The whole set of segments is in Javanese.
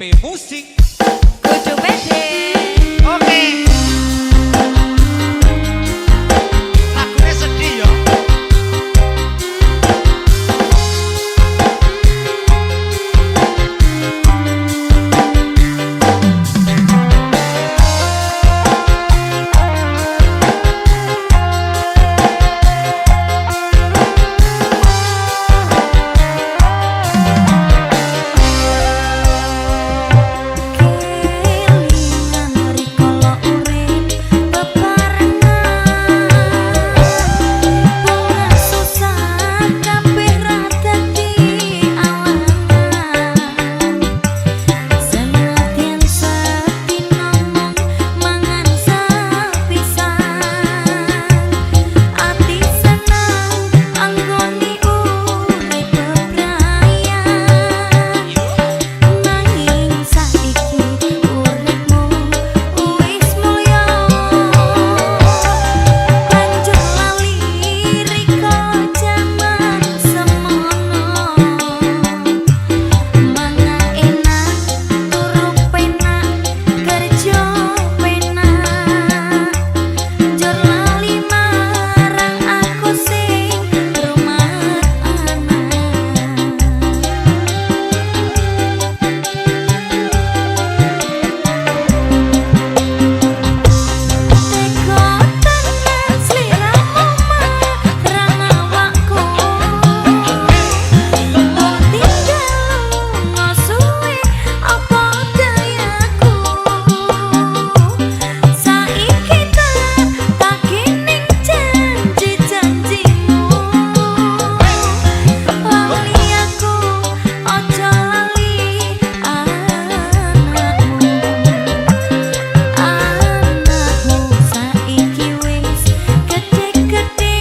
DP Musik. Kudu pede. Oke. Lagune sedih yo. Kelingan rikala urip bebarengan, bunga susah kabeh ra dadi alangan. Senadyan sedina mung mangan sepisan, ati seneng anggone urip bebrayan. Nanging saiki uripmu wis mulya, banjur lali rika jaman semono. Mangan enak, turu penak, kerja penak, njur lali marang aku sing rumat anak. Teko tenan sliramu marang awakku, mbok tinggal lunga suwe apa dayaku. Saiki tak tagih ning janji-janjimu, lali aku aja lali anakmu. Anakmu saiki wis gedhe-gedhe,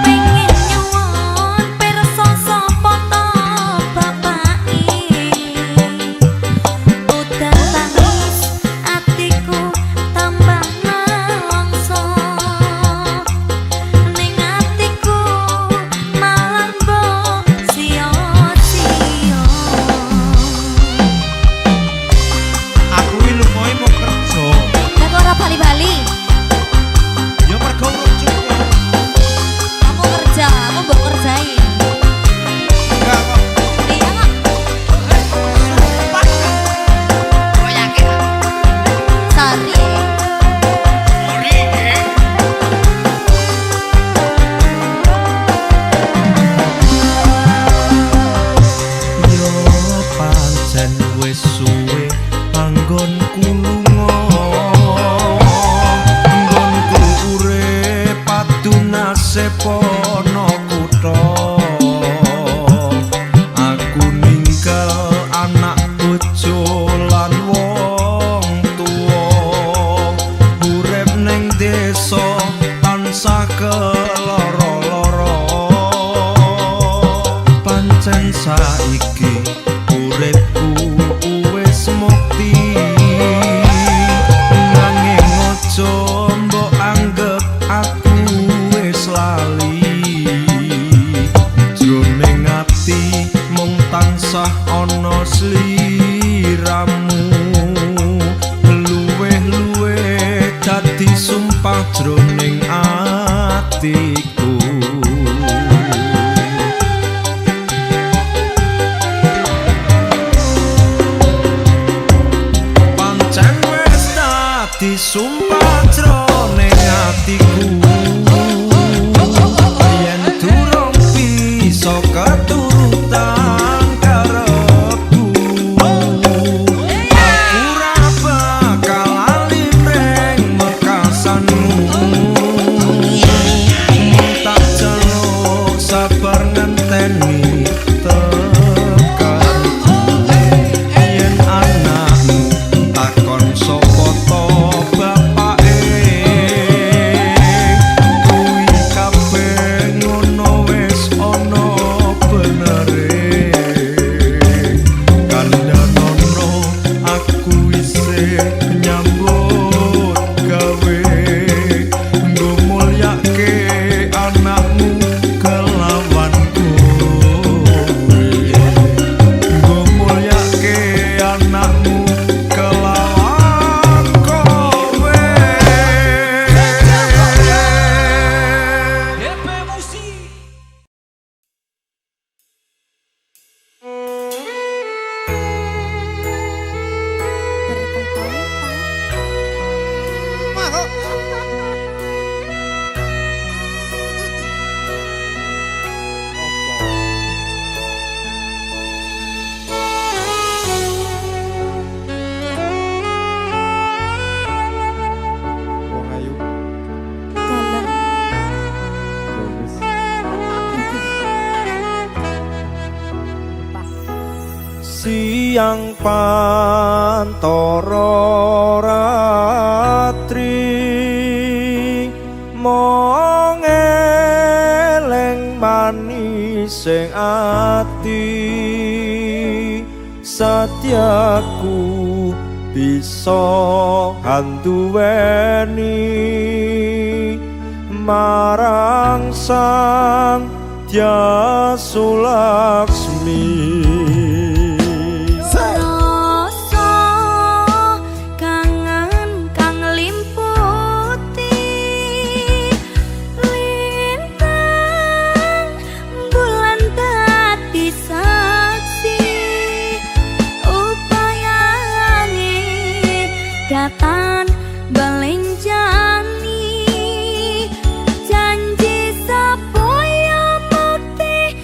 pengen nyuwun pirsa sapa to bapake. Udan tangis atiku tambah nelongso, ning atiku malah mbok sia-sia. Aku iki lungae mau kerja. Lah kok ora bali-bali? Ya mergo urung cukup. Kamu kerja, aku mbok kerjain. Enggak kok. Iya kok. Sumpah. Kok yakin? Sorry. Ori. Yo pancen wis suwe anggonku lunga, anggonku urip adu nasib ana kutha. Aku ninggal anak bojo lan wong tuwa, urip ning desa tansah keloro-loro. Pancen saiki uripku wis mukti, nanging aja mbok anggep aku wis lali. Jroning ati mung tansah ana sliramu, luweh-luweh dadi sumpah jroning atiku. Pancen wis dadi sumpah jroning atiku, yen durung bisa keturutan karepku, aku ora bakal lali mring mekasanmu. Siang pantara ratri mong eling manis sing ati satyaku bisa handuweni marang Sang Dyah Sulaksmi. Rasa kangen kang limputi lintang bulan dadi saksi upayane datan belenjani janji sapoyo mukti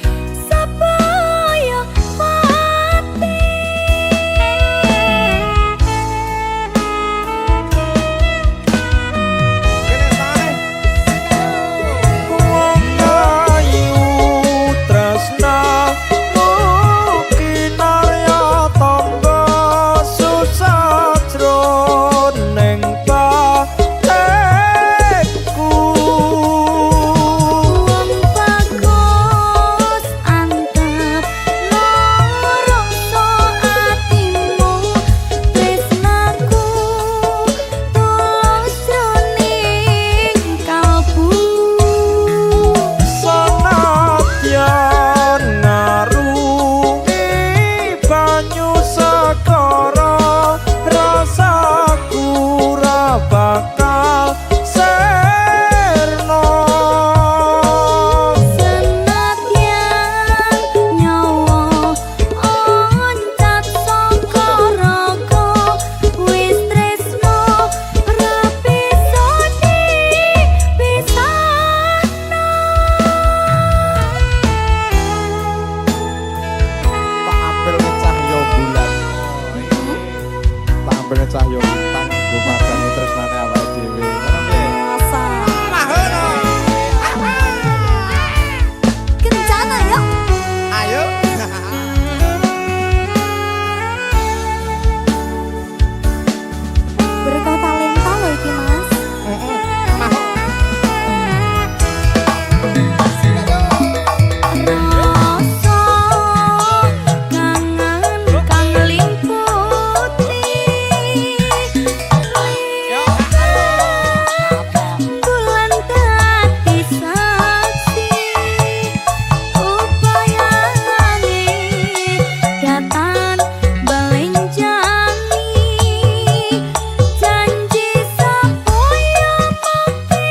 sapoyo mati. Wong ayu tresnamu kinarya tangga susah jroning batinku. Wong bagus antep rasa atimu tresnaku tulus jroning kalbu. Sanadyan ngarungi banyu segara rasaku ra bakal sirna. Senadyan nyawa oncat saka raga wis tresno ra bisa dipisahno. Tak ambil cahya bulan. Tak ambil cahya bintang nggo madangi tresnane awake dhewe. Ngono piye? Masa kencana ya. Ayo. Berkah talenta lho iki, Mas. Rasa kangen kang limputi bulan dadi saksi upayane datan belenjani janji sapoyo mukti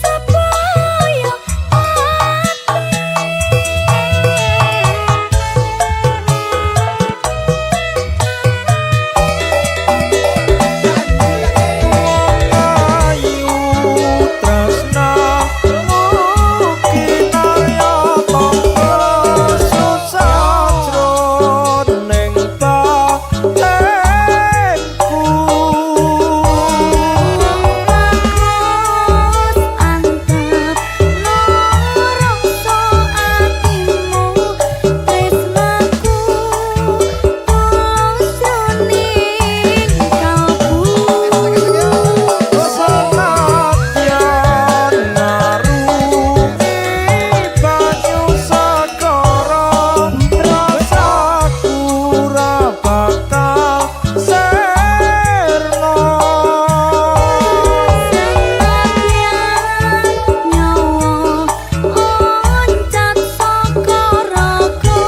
sapoyo mati. Ayu tresnamu kinarya tangga susah jroning batinku. Bagus antep rasa atimu tresnaku tulus jroning kalbu. Sanadyan ngarungi banyu segara rasaku ra bakal sirna. Senadyan nyawa oncat saka raga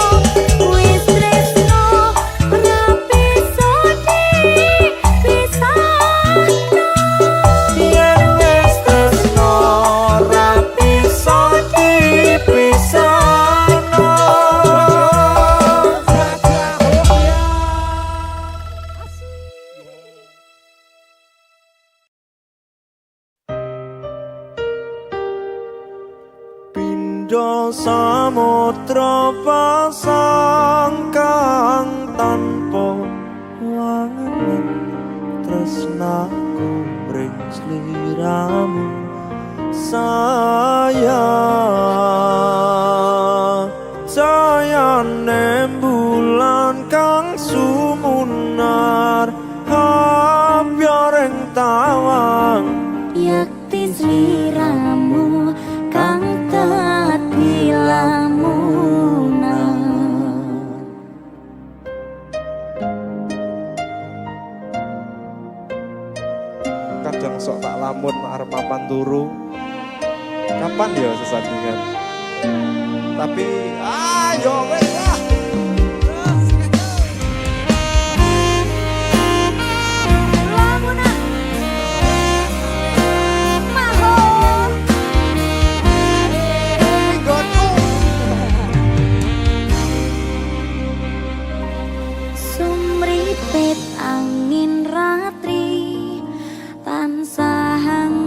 wis tresno ra bisa dipisahno. Yen wis tresno ra bisa dipisahno. Pindha samudra pasang kang tanpa wangenan tresnaku mring sliramu sayang cayane bulan kang Kapan ya sesandingan? Tapi ayo wes lah. Lamuna Maho. Sumripit angin ratri tansah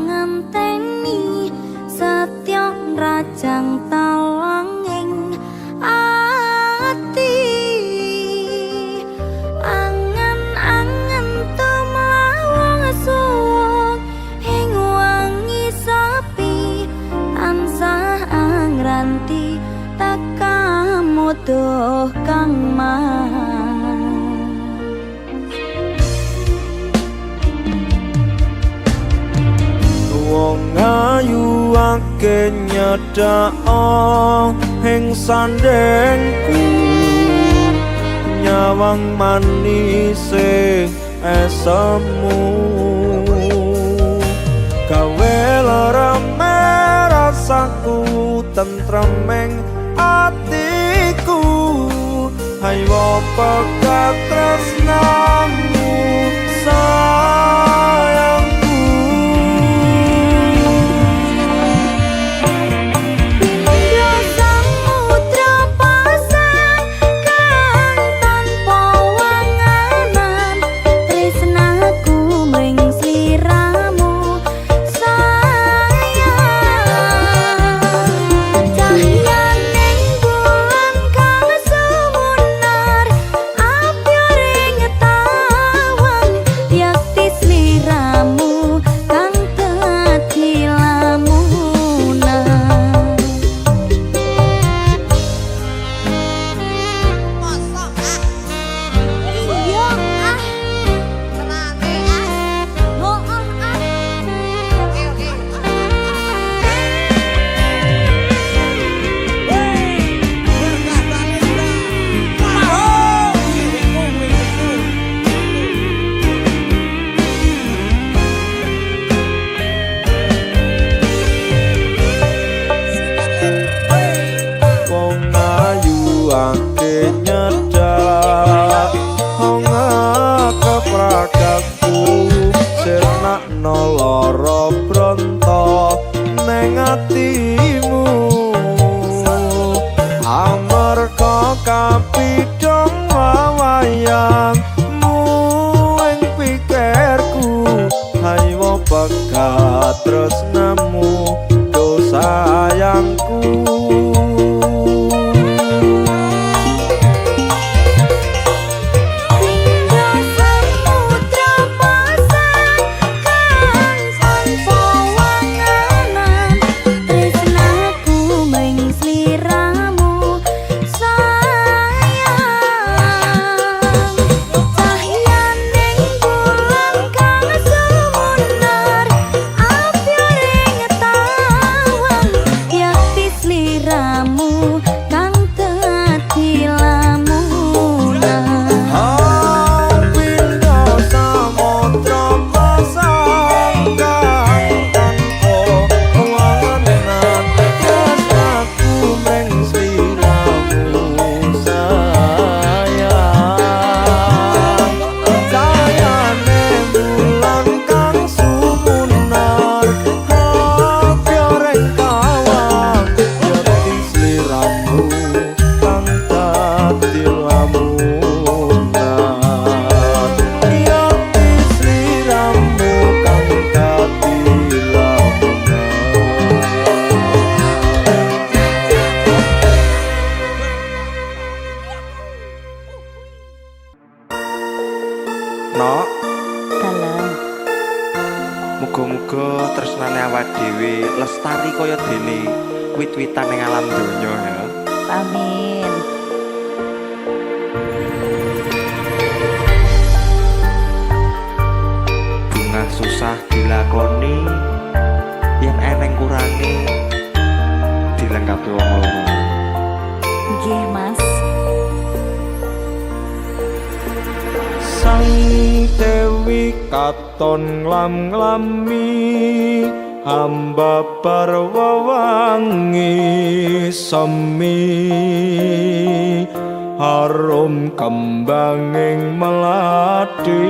ngenteni setya nrajang talanging ati, angen-angen tumlawang suwung ing wangi sepi tansah angranti tekamuduh kang mas. Wong ayu ake nyedak ing sandengku, nyawang manise esemu, gawe lereme rasaku, tentreming atiku. Hayo pekat tresnamu sayangku. Pindha samudra pasang kang tanpa wangenan, tresnaku mring sliramu sayang. Cahyaning bulan kang sumunar apyoring tawang, yakti sliramu kang dadi lamunan. Mosok ah, Iya ah, tenane ah. oh ah. Oke oke. Wong ayu ake nyedak keprakaku, sirnakno lara bronto ning atimu, amarga kapidhong wawayangmu ing pikirku. Hayo pegat tresnamu do sayangku. Pindha samudra pasang kang tanpa wangenan, tresnaku mring sliramu sayang. Cahyaning bulan kang sumunar apyoring tawang, yakti sliramu kang dadi lamunan. Pindha samudra pasang kang tanpa wangenan, tresnaku mring sliramu sayang. Cahayane bulan kang sumunar apyoring tawang, yakti sliramu kang dadi lamunan, yakti sliramu kang dadi lamunan. Nok, Dalem. Muga-muga tresnane awak dhewe lestari kaya dene wit-witan ning alam donya ya. Amin. Bunga susah dilakoni, yen eneng kurange dilengkapi wong loro. Nggih, Mas. Sang Dewi katon nglam-nglami. Ambabar wewangi semi, harum kembanging melati.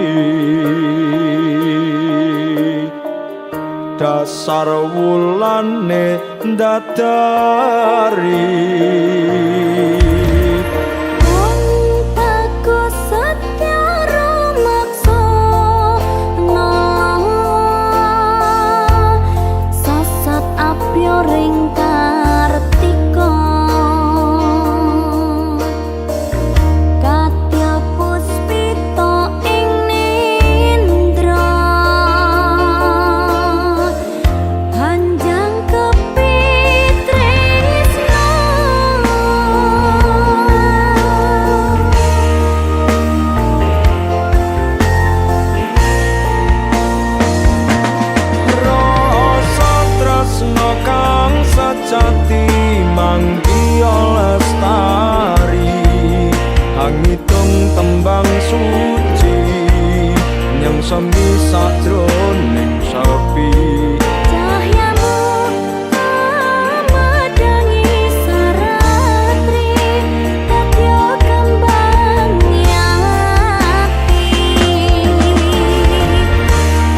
Dasar wulane ndadari. Wong bagus setya rumaksa sasat apyo ring kartika, kadya puspita ing nindra, hanjang kepitresna. Rasa tresna kang sejati manggiya lestari, hangitung tembang suci nyengsemi sajroning sepi. Cahyamu medangi saratri, dadya kembang ati.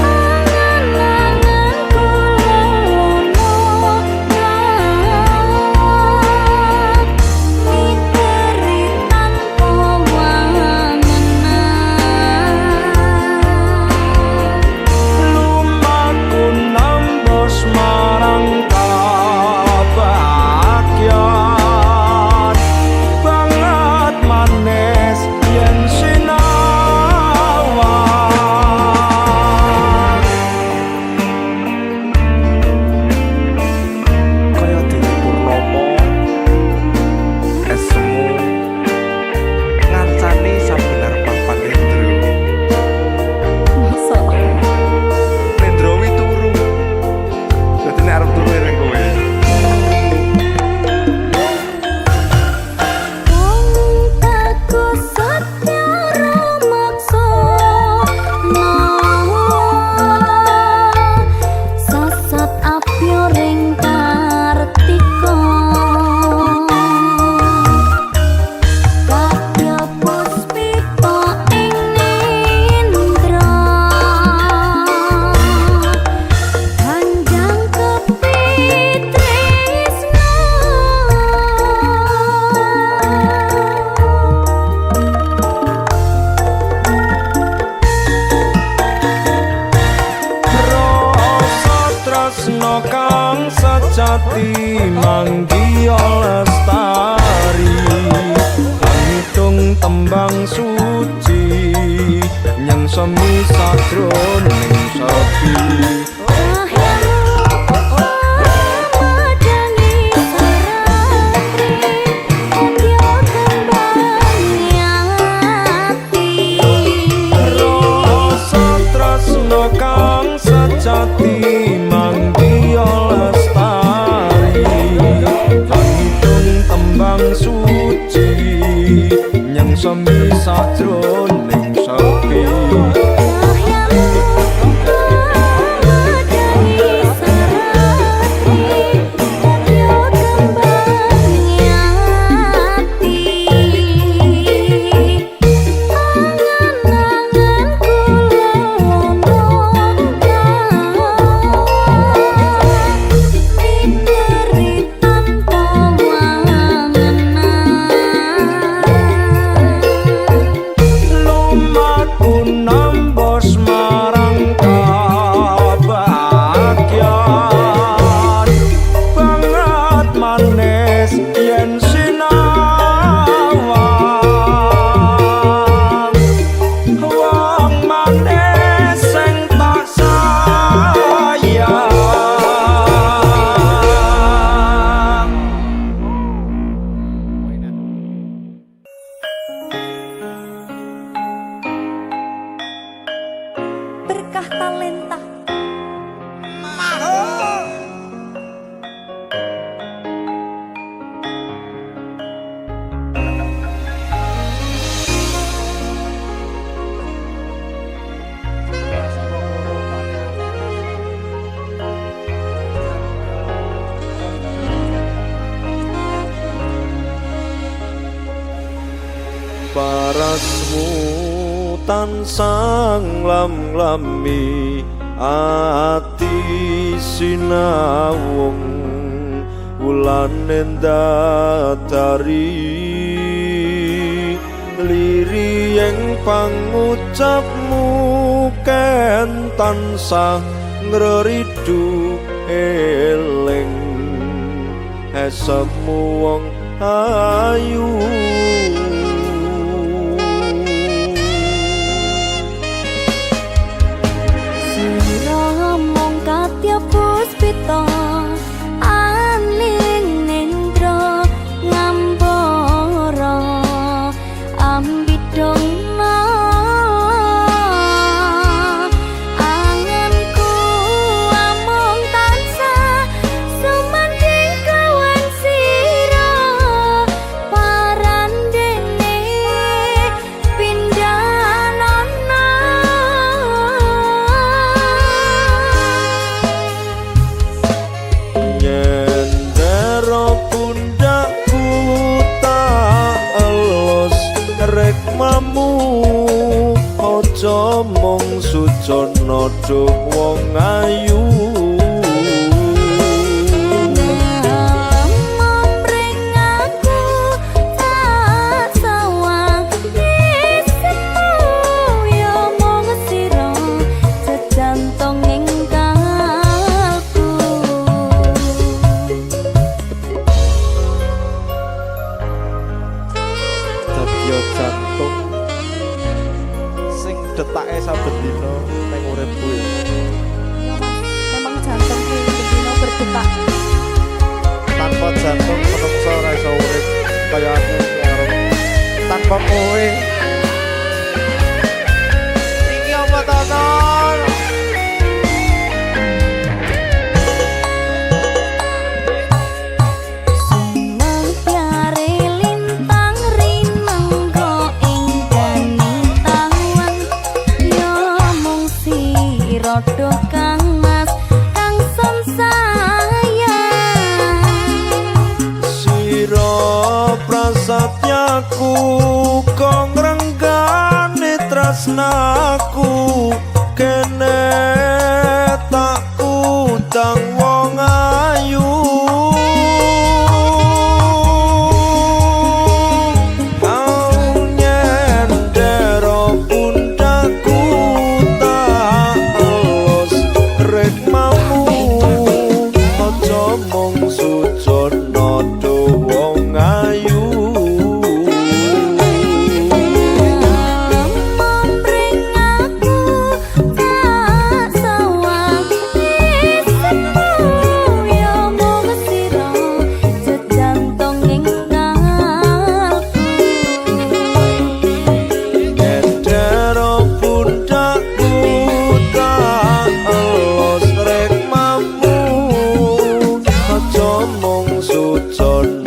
Angan-anganku lelono miteri tanpa wangenan. Lumaku nembus marang kabagyan, banget manis yen sinawang. Kaya dene purnomo esemu ngancani saben arep papan Nendro. Mosok. Nendro wi turu, dadi nek arep turu eling kowe. Wong bagus setya rumaksa sasat apyo ring kartika, kadya puspita ing nindra, hanjang kepitresna. Rasa tresna kang sejati manggiya lestari, hangitung tembang suci nyengsemi sajroning sepi. Cahyamu medangi saratri, dadya kembang ati. Rasa tresna kang sejati manggiya lestari, hangitung tembang suci nyengsemi sajroning sepi. Cahyamu medangi saratri, dadya kembang ati. Angan-anganku lelono miteri tanpa wangenan. Rasmu tansah nglam-nglami ati sinawung wulane ndadari liri ing pangucapmu ken tansah ngreridu eling esemu wong ayu. Sira mung katya puspita aning nendra ngambara ambidong anganku amung tansah sumandhing kawan sira parandene pindhanana. Nyendera pundakku tak elus rekmamu aja mung sujana duh wong ayu. Mring aku tak sawang isemu ya mung sira jejantong ing kalbu. Dadi jantung sing detake saben dina ning uripku ya. Iya, Mas. Memang jantung kuwi bendino berdetak. Tanpa jantung menungso ora iso urip kaya aku karo tanpa kowe. Iki apa to, Nol? Sumebyare lintang rinengga ing tawan ya mung sira duh Kang Mas kang sun sayang. Sira prasatyaku kong renggane tresnaku kene tak kutang wong ayu. Kau nyendera pundakku tak elus rekmamu aja mung sujana duh wong ayu. Mring aku tak sawang isemu ya mung sira jejantong ing kalbu. Nyendera pundakku tak elus rekmamu aja mung sujana.